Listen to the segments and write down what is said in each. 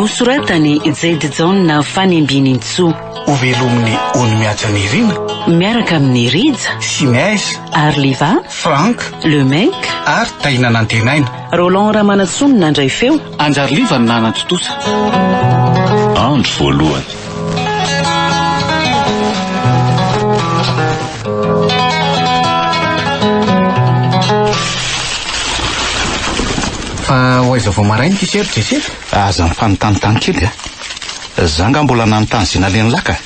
Nosoratan'i Jedijaona Fanimbianintsoa. Hovelomin'i Ony Mihaja Nirina. Miaraka amin'i Rija. Sy Neige. Ary Liva. Franck. Le Mec. Ary Tahina Nantenaina. Roland Ramanantsoa no nandray feo. Anjary Liva no nanatontosa. Andro voalohany. Fa ho aiza vao maraina ity se ry Jesse? Aza mifanontanintany kely a! Za nga mbola nanontany ze naleny laka?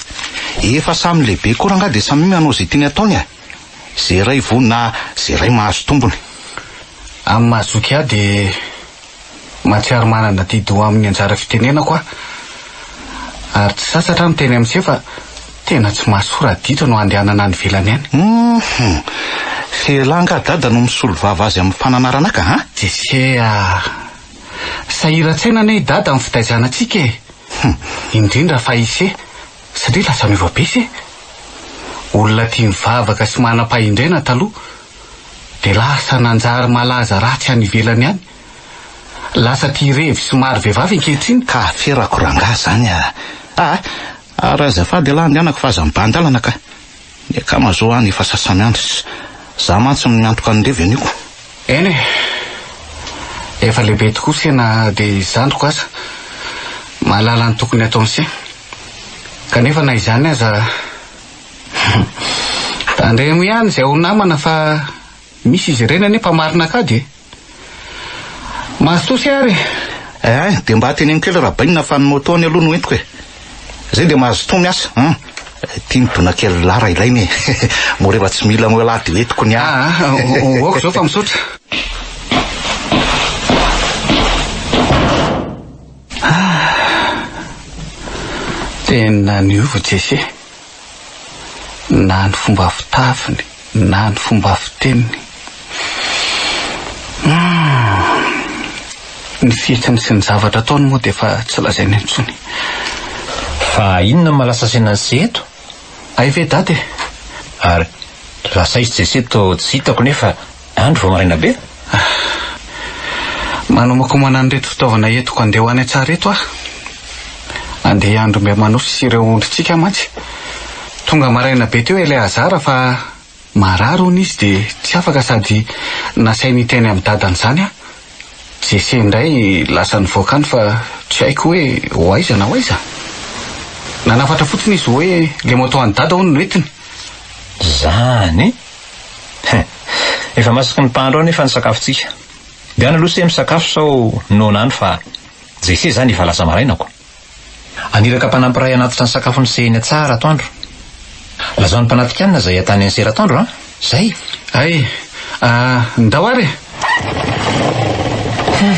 Efa samy lehibe koa rangaha dia samia manao ze tiany ataony a! Ze iray voa na ze iray mahazo tombony. Amin'ny maha zoky ahy dia mahatsiaro manana adidy-ho amin'ny anjara fitenenako aho. Ary tsy sasatra aho miteny amin'ise fa tena tsy mahasoa raha ditra no handehanana any ivelany any. Hum! F'elah angaha dada no misolo vava azy amin'ny fananarana ka an? Jesse a! Sahiran-tsaina anie i dada amin'ny fitaizana antsika e! Indrindra fa ise, satria lasa miova be ise. Olona tia mivavaka sy manam-pahendrena taloha, dia lasa nanjary malaza ratsy any ivelany any. Lasa tia revy sy maro vehivavy ankehitriny. Ka aferako rangahy zany a! Ah! Ary azafady ialahy andehanako fa aza mibahan-dalana ka! Ny akama zao any efa sasa-miandry. Za mantsy no miantoka ny revy anio ko. Eny e! Efa lehibe tokoa se na dia zandriko aza. Mahalala ny tokony hataony se. Kanefa na izany aza tandremo ihany izay ho namana fa misy izy ireny anie mpamarina kady e! Mazotoa se ary e! Eh, dia mba teneno kely Rabainina fa ny moto-ny aloha no entiko e! Zay dia mazotoa miasa an! Ity midona kely lahy raha ilaina e! Moa rehefa tsy mila anao ialahy dia hoentiko ny ahy. Aa, aoka izao fa misaotra. Tena niova Jesse. Na ny fomba fitafiny, na ny fomba fiteniny. Ny fihetsiny sy ny zavatra ataony moa dia efa tsy lazaina intsony. Fa inona no mahalasa saina an'i Se eto? Hay ve dada e? Ary lasa aiza Jesse toa tsy hitako nefa andro vao maraina be? Manomakomana an'ireto fitaovana entiko handeha ho any an-tsaha ireto aho. Andeha hiandry omby aman'osy sy ireo ondrintsika mantsy. Tonga maraina be teo Eleazara fa marary hono izy dia tsy afaka sady nasainy hiteny amin'i dadany izany aho. Jesse indray lasa nivoaka any fa tsy haiko hoe ho aiza na ho aiza. Nanafatra fotsiny izy hoe le moto an'i dada hono no entiny. Zany? Hein. Efa masaky ny mpahandro ao nefa ny sakafontsika. Ndehana aloha se misakafo sao noana any fa Jesse zany efa lasa maraina ko. Haniraka mpanampy iray hanatitra ny sakafon'i se eny an-tsaha ratoandro. Lazao ny mpanatika anona izay atany an'i se ratoandro an! Zay! Hay, ah, ndao ary e! Hum!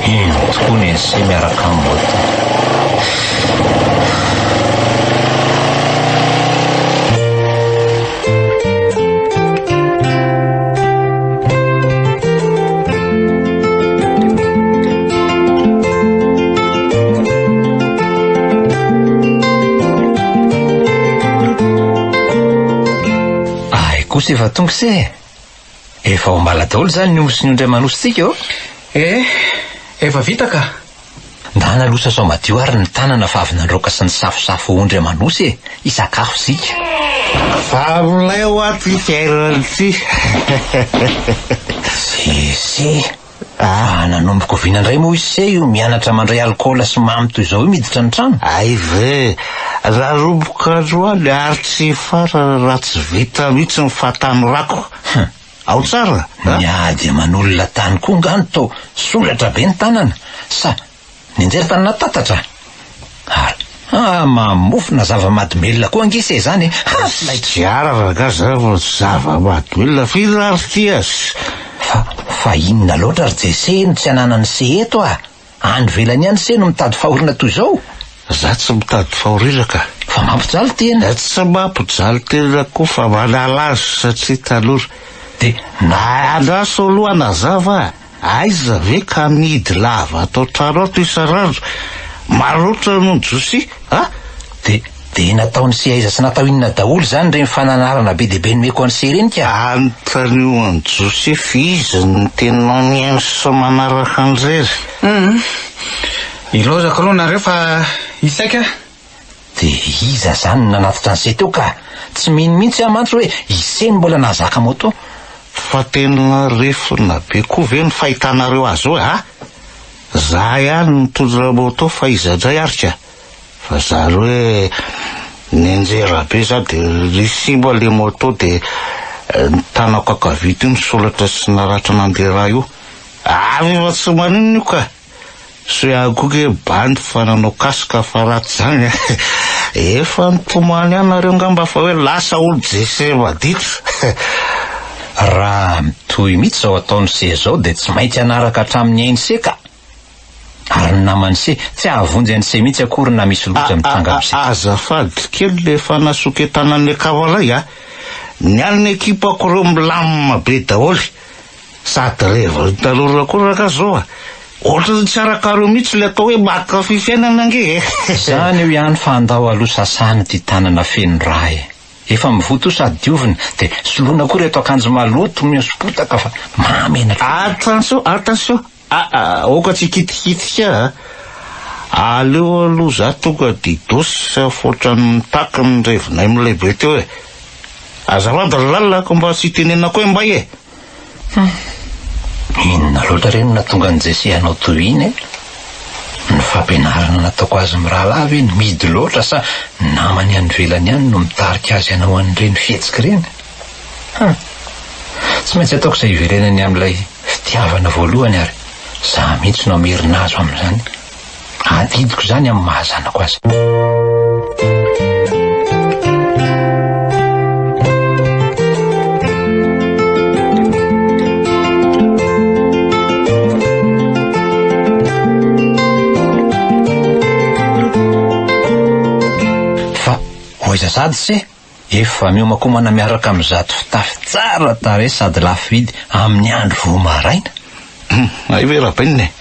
Iny tokoa ny an'i se miaraka amin'ny moto. Ay kosa efa tonga se e! Efa ao am-bala daholo izany ny omby sy ny ondry aman'osintsika ô! Eh, efa vita ka! Ndana aloha sasao madio ary ny tanana fa avy nandroaka sy nisafosafo ondry aman'osy e! Hisakafo isika. Fa milay hoa ty fiainana ty. Sese! Fa nanomboka oviana indray moa ise io mianatra mandray alikaola sy mamy toy izao io miditra ny trano? Hay ve! Nanomboka androany ary tsy hifarana raha tsy vita mihitsy ny fahatanorako. Hum. Ao tsara a! Niady aman'olona tany koa nga no toa solatra be ny tanana sa nianjera tany anaty tatatra? Ary ah mamofona zava-mahadomelina koa ange se zany e! Ha! Laitra! Tsy ara rangahy zany fa zava-mahadomelina firy ary ity a! Fa fa inona loatra ry Jesse no tsy ananan'i se eto a! Any ivelany ihany se no mitady fahoriana toy izao? Za tsy mitady fahoriana ka. Fa mampijaly tena. Tsy mampijaly tena koa fa manala azy satria tanora. Dia na. Andraso aloha hanazava a! Aiza ve ka mihidy lava ato an-trano ato isan'andro? Maloto noho ny Josia a! Dia dia nataon'i se aiza sy natao inona daholo izany ireny fananarana be dia be nomeko an'i se ireny ka? Anontanio an'i Josefa izy no tena mihaino sy manaraka an'irery. Hum. Ilaozako aloha nareo fa hisaika aho. Dia iza izany no nanatitra an'i Se teo ka? Tsy mino mihitsy aho mantsy hoe i Se no mbola nahazaka moto. Fa tena refona be koa ve ny fahitanareo azy eo a? Za ihany no nitondra moto fa iza indray ary ka? Fa zary hoe nianjera be za de ry simba le moto de ny tanako ankavia teo nisolatra sy naratra nandeha ra io. Ary efa tsy maninona io ka. Soa ihany koa nge bandy fa nanao casque fa ratsy zany a. Efa nitomany ihany nareo ngamba fa hoe lasa olo JC maditra. Raha mitohy mihitsy izao ataon'i se izao dia tsy maintsy hanaraka hatramin'ny ainy se ka. Ary ny naman'i se, tsy hahavonjy an'i se mihitsy akory na misy loza mitranga amin'i se. Azafady kely le fanasoketanan'ny akavalay a! Ny an'ny ekipako reo milamina be daholo. Sady revy tanora koa rangah zao a! Ohatran'ny tsy arakareo mihitsy le atao hoe mankafy fiainana ange e! Izany eo ihany fa andao aloha sasana ity tanana feno rà e! Efa mivoto sady diovina dia soloina koa ireto akanjo maloto mihoso-potaka fa mahamenatra. Attention, attention! Aa, aoka tsy hikitikitika a! Aleo aloha za tonga dia dos fotran'ny mitaky ny revinay milay be teo e! Azafady ry lalako mba tsy hitenenako hoe mbay e! Hum! Inona loatra re no nahatonga an'i Jesse hanao toy iny e? Ny fampianarana nataoko azy mirahalahy ve no mihidy loatra sa namany any ivelany any no mitarika azy hanao an'ireny fihetsika ireny? Hum! Tsy maintsy ataoko izay hiverenany amin'ilay fitiavana voalohany ary za mihitsy no hamerina azy ho amin'izany. Adidiko izany amin'ny maha zanako azy. Fa ho aiza sady se? Efa miomakomana miaraka amin'izato fitafy tsara tarehy sady lafo vidy amin'ny andro vao maraina. Hum, hay ve Rabainina e?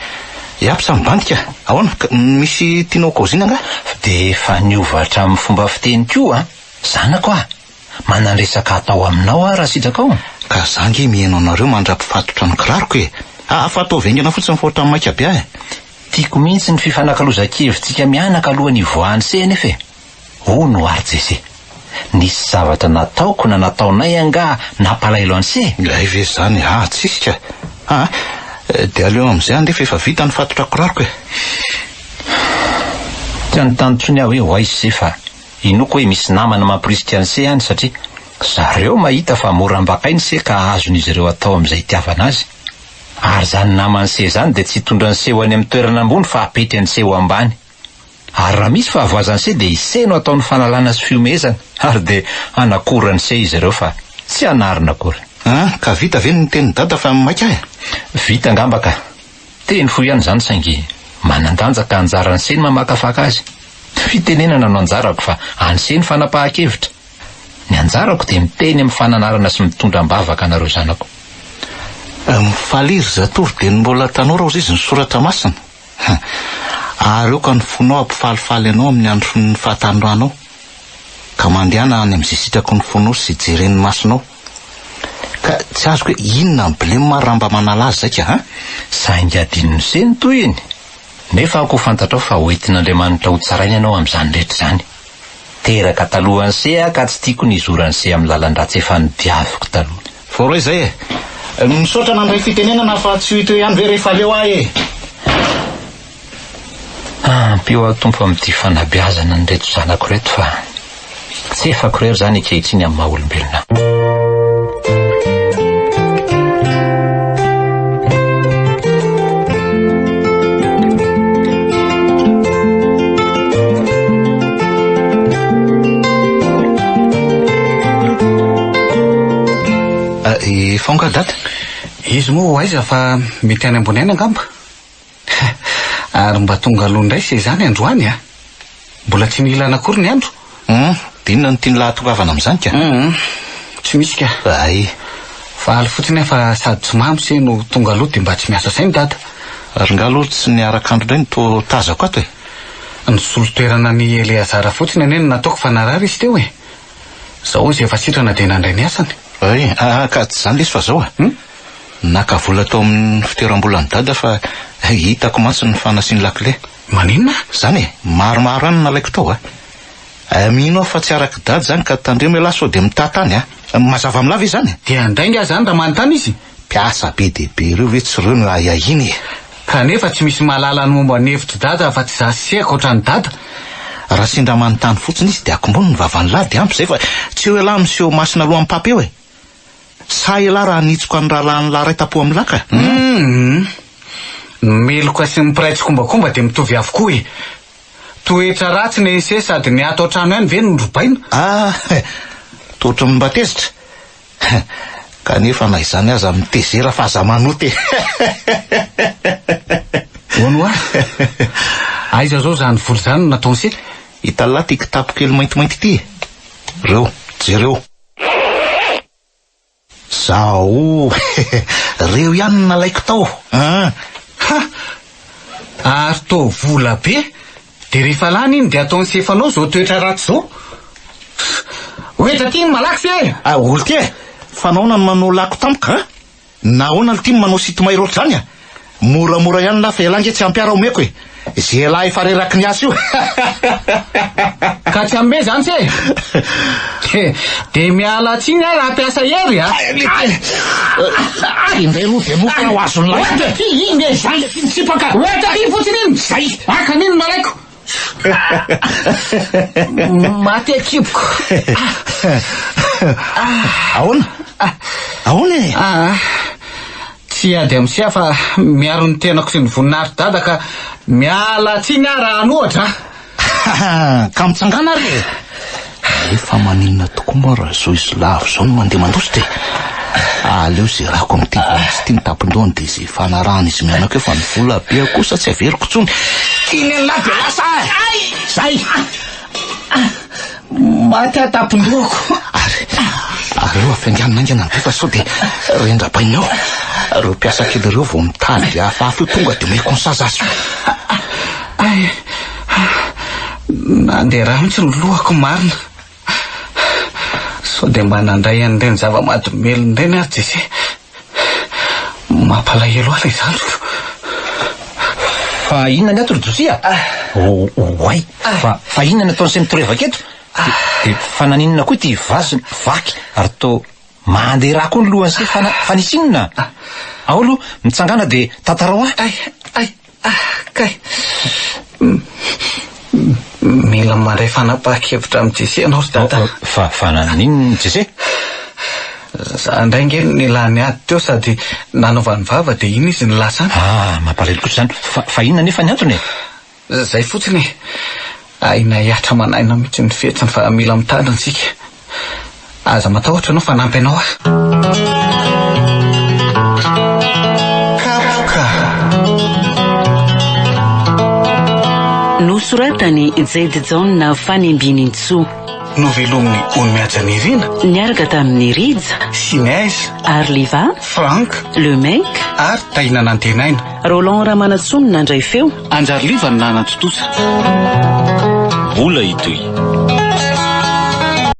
Iapy samy bandy ka! Ahoana? Ka misy tianao kaozina angaha? Dia efa niova hatramin'ny fomba fiteny koa an! Zanako a! Manan-dresaka hatao aminao aho raha sitrakao. Ka za ange mihaino anareo mandra-pifatotra ny kiraroko e! Aa fa ataovy haingana fotsiny fa ohatran'ny maika be ahy e! Tiako mihitsy ny fifanakalozan-kevitsika mianaka alohan'ny hivoahan'i se anefa e! Hono ary Jesse, nisy zavatra nataoko na nataonay angaha nampalahelo an'se? Milay ve izany ah tsisy ka! Ah dia aleo amin'izay andeha fa efa vita ny fatotra kiraroko e! Tsy hanontany intsony aho hoe ho aiza se fa inoako hoe misy namana mamporisika an'se any satria zareo mahita fa mora ambakaina se ka azon'izy ireo atao amin'izay itiavana azy. Ary izany naman'se izany dia tsy hitondra an'se ho any amin'ny toerana ambony fa hapetry an'se ho ambany. Ary raha misy fahavoazan'i se dia i se no ataony fanalana sy fihomehezana ary dia hanakoran'i se izy ireo fa tsy hanarina akory. An, ka vita ve ny tenin'i dada fa maika ahy? Vita angamba ka. Teny fohy ihany izany saingy manan-danja ka anjaran'i se ny mamakafaka azy. Fitenenana no anjarako fa an'i se ny fanapahan-kevitra. Ny anjarako dia miteny amin'ny fananarana sy mitondra am-bavaka anareo zanako. Mifalia ry zatovo dieny mbola tanora hozy izy ny soratra masina. Ary aoka ny fonao hampifalifaly anao amin'ny andron'ny fahatanoranao, ka mandehana any amin'izay sitraky ny fonao sy jeren'ny masonao. Ka tsy azoko hoe inona ny blem ary raha mba manala azy zay ka an? Saingy adinon'i se ny tohiny, nefa aoka ho fantatrao fa hoentin'Andriamanitra hotsaraina ianao amin'izany rehetra izany. Teraka talohan'i se aho ka tsy tiako ny hizoran'i se amin'ny lalan-dratsy efa nodiaviko taloha. Voaray izay e! Misaotra nandray fitenenana fa tsy ho hita eo ihany ve rehefa leo aho e! Ampio aho Tompo amin'ity fanabeazana an'ireto zanako ireto fa tsy efako irery izany ankehitriny amin'ny maha olombelona ahy. Efa ao nga dada? Izy moa ho aiza fa mety any ambony any angamba. Ary mba tonga aloha indray se izany androany a! Mbola tsy nihilana akory ny andro. Hum, dia inona no tian'i lahatongavana amin'izany ka? Hum, tsy misy ka. Hay. Faly fotsiny aho fa sady tsy mamo se no tonga aloha dia mba tsy miasa saina dada. Ary nga aloha tsy niaraka andro indray no toa tazako ato e? Nisolo toerana an'i Eleazara fotsiny anie no nataoko fa narary izy teo e. Zao izy efa sitrana dia nandray ny asany. Hay, aa ka tsy izany lesy fa zao a. Hum? Naka vola tao amin'ny fitoeram-bolan'i dada fa hitako mantsy ny fanasiany lakile. Maninona? Zany e, maromaro ihany no nalaiko tao a. Mino aho fa tsy arak'i Dada izany ka tandremo ialahy sao dia mitata any a. Mazava amin'lah ve izany? Dia handainga aho izany raha manontany izy? Mpiasa be dia be ireo ve tsy ireo no ahiahiana e? Kanefa tsy misy mahalala ny momba ny hevitr'i Dada afa-tsy izaho sy se ankoatra an'i Dada. Raha sendra manontany fotsiny izy dia akombony ny vavan'lah dia ampy izay fa tsy eo ialahy miseho masina alohan'ny Papa eo e. Sahy ialahy raha hanitsiko an'ny rahalahin'lah iray tampo amin'lah ka. Hum. Ny meloka sy ny mpiray tsikombakomba dia mitovy avokoa e. Toetra ratsy ny an'ise sady ny ato an-trano ihany ve no robaina? Ah! Toa ohatran'ny mba tezitra. Kanefa na izany aza mitezera fa aza manota e! Hono hoa? Aiza zao izany vola izany no nataon'ise? Hitan'lah ity kitapo kely maintimainty ity e! Reo, jereo. Zao, reo ihany no nalaiko tao an! Ha! Ary toa vola be, dia rehefa lany iny dia ataon'i Sefanao izao toetra ratsy izao? Hoetra aty ny malaky se e! Ah, olo ty e! Fa nahoana no manao lako tampoka an? Nahoana lty no manao sito-mahery ohatr'izany a? Moramora ihany lah fa ialahy nge tsy ampy ahy raha omeko e! Ze ialahy efa reraky ny asa io! Ka tsy hanome zany se? De miala tsiny aho raha hampiasa hery a! Indray aloha dia moka ho azon'ny lahy. Oetra ty iny e! Zay le ty mitsipaka! Oetra ty fotsiny iny! Zay! Aka an'iny no nalaiko! Maty an-kiboko. Ahoana? Ahoana e? Ah, tsy hiady amin'i Sia fa miaro ny tenako sy ny voninahitr'i Dada ka miala tsiny aho raha hanohatra a! Ka mitsangàna ary e! Efa maninona tokoa moa raha izao izy lavo izao no mandeha mandositra e? Aleo zerako amin'ity valizy ity ny tampon-dohany dia izay ifanarahana izy mianaka eo fa ny vola be kosa tsy averiko intsony. Tiany an'lah dia lasa e! Zay! Maty aho tampon-dohako. Ary, ary eo afainganina haingana ny be fa sao dia rendrabaina eo. Ireo mpiasa kely ireo vao mitady hafahafa eo tonga dia omeko ny sazy azy. Ay, nandeha rà mihitsy ny lohako marina. Sao dia mba nandray an'ireny zava-mahadomelina ireny ary Jesse. Mampalahelo ahy ilay zandriko. Fa inona ny ato ry Josia? Oay, fa fa inona ny ataon'i se mitorevaka eto? Dia fa naninona koa ity vazy vaky ary toa mandeha rà koa ny lohan'i se fa fa nisy inona? Ao aloha, mitsangàna dia tantarao ahy. Ay, ay, ah, kay. Mila mandray fanapahan-kevitra amin'i Jesse ianao ry Dada. Fa fa naninona Jesse? Za indray ange no nilany ady teo sady nanaovany vava dia iny izy no lasa any. Ah, mampalahelo kosa izany. Fa fa inona anefa ny antony e? Zay fotsiny e. Aina hihatra aman'aina mihitsy ny fihetsiny fa mila mitandrina isika. Aza matahotra ianao fa hanampy anao aho. Kapoka. Nosoratan'i Jedijaona Fanimbianintsoa. Novelomin'i Onimihaja Nirina. Niaraka tamin'i Rija. Sinèse. Arliva. Franck. Le Mec. Ary Tahina Nantenaina. Roland Ramanantsoa no nandray feo. Anjary Liva no nanatontosa. Mbola hitohy.